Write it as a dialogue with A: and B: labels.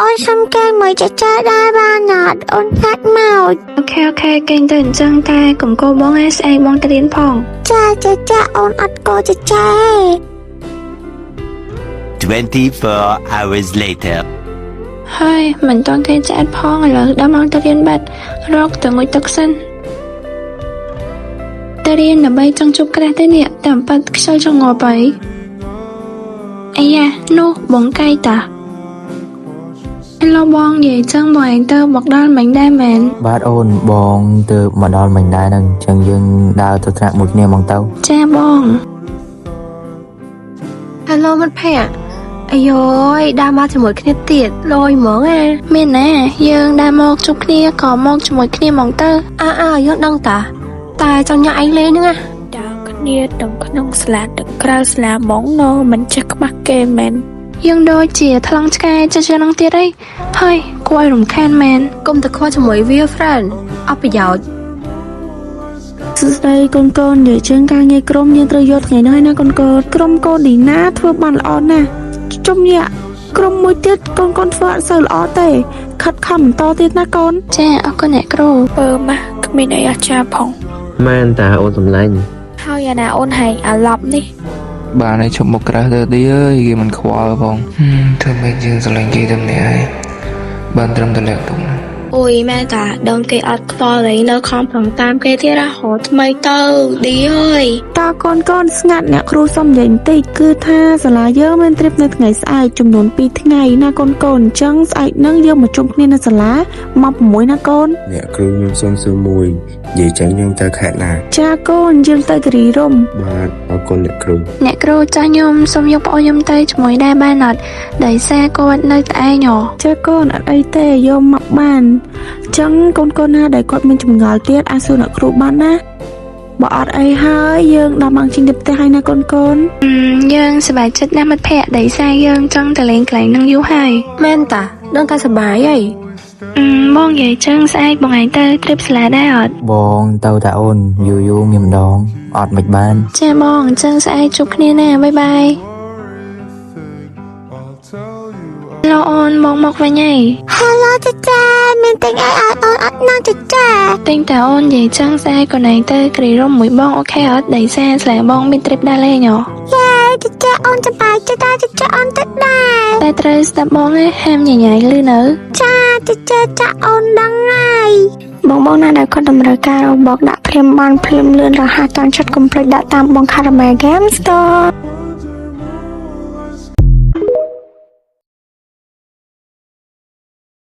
A: អូនសុំគេងមួយចាចាដែរបានអត់អូនខ្លាចមក
B: okay okay គេងទៅអញ្ចឹងតែកុំកោបងឯងស្អែកបងទៅរៀនផង
A: ចាចាចាអូនអត់កោចាចា
C: 24 hours later.
B: ហើយមិនតន់គេឆ្អែតផងឥឡូវដល់ម៉ោងទៅរៀនបាត់រកទៅងុយទឹកសិនទៅរៀនដើម្បីចង់ជួបក្រាស់ទេនេះតាមប៉ាត់ខ្ជិលចង់ងាប់ហើយអាយ៉ានោះបងកៃតា Hello បងនិយាយចឹងបងឯងទៅមកដល់មិញដែរមែន
D: បាទអូនបងទៅមកដល់មិញដែរហ្នឹងអញ្ចឹងយើងដើរទៅថ្នាក់មួយគ្នាហ្មងទៅ
B: ចាបង
E: Hello មិត្តភក្តិអាយយដើរមកជាមួយគ្នាទៀតលយហ្មងអា
B: មានណាយើងដើរមកជួបគ្នាក៏មកជាមួយគ្នាហ្មងទៅ
E: អើអើយើងដឹងតាតែចង់ញ៉ាំឯងលេងហ្នឹងណា
F: ដើរគ្នាទាំងក្នុងសាលាទាំងក្រៅសាលាហ្មងណមិនចេះខ្មាស់គេមែន
B: យើងដូចជាថ្លង់ឆ្កែចិត្តជាងនឹងទៀតអីហើយគួរឲ្យរំខានមែន
E: កុំទៅខ្វល់ជាមួយវា friend អត់ប្រយោជន៍
G: សួស្តីកូនកូននិយាយជាងការងារក្រុមយើងត្រូវយកថ្ងៃនេះហើយណាកូនកូនក្រុមកូនឌីណាធ្វើបានល្អណាស់ជុំយ៉ាក្រុមមួយទៀតកូនកូនធ្វើអត់សូវល្អទេខិតខំបន្តទៀតណាកូន
B: ចាអរគុណអ្នកគ្រូ
F: ពើម៉ាស់គ្មានអីអស្ចារ្យផង
H: មែនតាអូនសម្លាញ់
F: ហើយអាណាអូនហែងអាឡប់នេះ
I: បានហើយឈប់មកក្រាស់ទៅឌីអើយគេមិនខ្វល់ផងហឹមធ្វើម៉េចយើងស្រឡាញ់គេតែម្នាក់ឯងបានត្រឹមតែលាក់ទុកណា
B: អូយមែនតាដឹងគេអត់ខ្វល់អីនៅខំប្រឹងតាមគេទៀតរហូតថ្មីទៅឌីអើយ
G: តើកូនកូនស្ងាត់អ្នកគ្រូសុំនិយាយបន្តិចគឺថាសាលាយើងមាន trip នៅថ្ងៃស្អែកចំនួន2ថ្ងៃណាកូនកូនអញ្ចឹងស្អែកហ្នឹងយើងមកជុំគ្នានៅសាលាម៉ោង6ណាកូន
J: អ្នកគ្រូខ្ញុំសុំសួរមួយនិយាយចឹងខ្ញុំទៅខេត្តណា
G: ចាកូនយើងទៅគិរីរម្យ
J: បាទអរគុណអ្នកគ្រូ
B: អ្នកគ្រូចាស់ខ្ញុំសុំយកប្អូនខ្ញុំទៅជាមួយដែរបានអត់ដោយសារគាត់នៅតែឯងហ៎
G: ចាកូនអត់អីទេយកមកបានអញ្ចឹងកូនកូនណាដែលគាត់មានចម្ងល់ទៀតអាចសួរអ្នកគ្រូបានណាបើអត់អីហើយយើងដល់ម៉ោងជាងទៅផ្ទះហើយណាកូនកូន
B: អឺយើងសប្បាយចិត្តណាស់មិត្តភក្តិដោយសារយើងចង់ទៅលេងកន្លែងហ្នឹងយូរហើយ
E: មែនតាដឹងតែសប្បាយហី
B: អឺបងនិយាយចឹងស្អែកបងឯងទៅ trip សាលាដែរអត់
D: បងទៅតាអូនយូរយូរមានម្ដងអត់មិនបាន
B: ចាបងអញ្ចឹងស្អែកជួបគ្នាណា bye bye ឡូអូនបងមកវិញហើយ
A: Hello ចាចាមានទិញអីឲ្យអូនអត់ណាចាចា
B: ទិញតែអូននិយាយចឹងស្អែកកូនឯងទៅគ្រីរំមួយបង okay អត់ដោយសារស្លាបងមាន trip ដើរលេងហ៎
A: យ៉េចាចាអូនសប្បាយចិត្តដែរចាចាអូនទៅដែរ
B: តែត្រូវស្ដាប់បងណាហាមញញ៉ៃលឺនៅ
A: ចាចាចាចាអូនដឹងហើយ
K: បងបងណាដែលគាត់តម្រូវការរបស់ដាក់ភ្លាមបានភ្លាមលឿនរហ័សតាមចិត្តកុំភ្លេចដាក់តាមបង Caramel Game Store.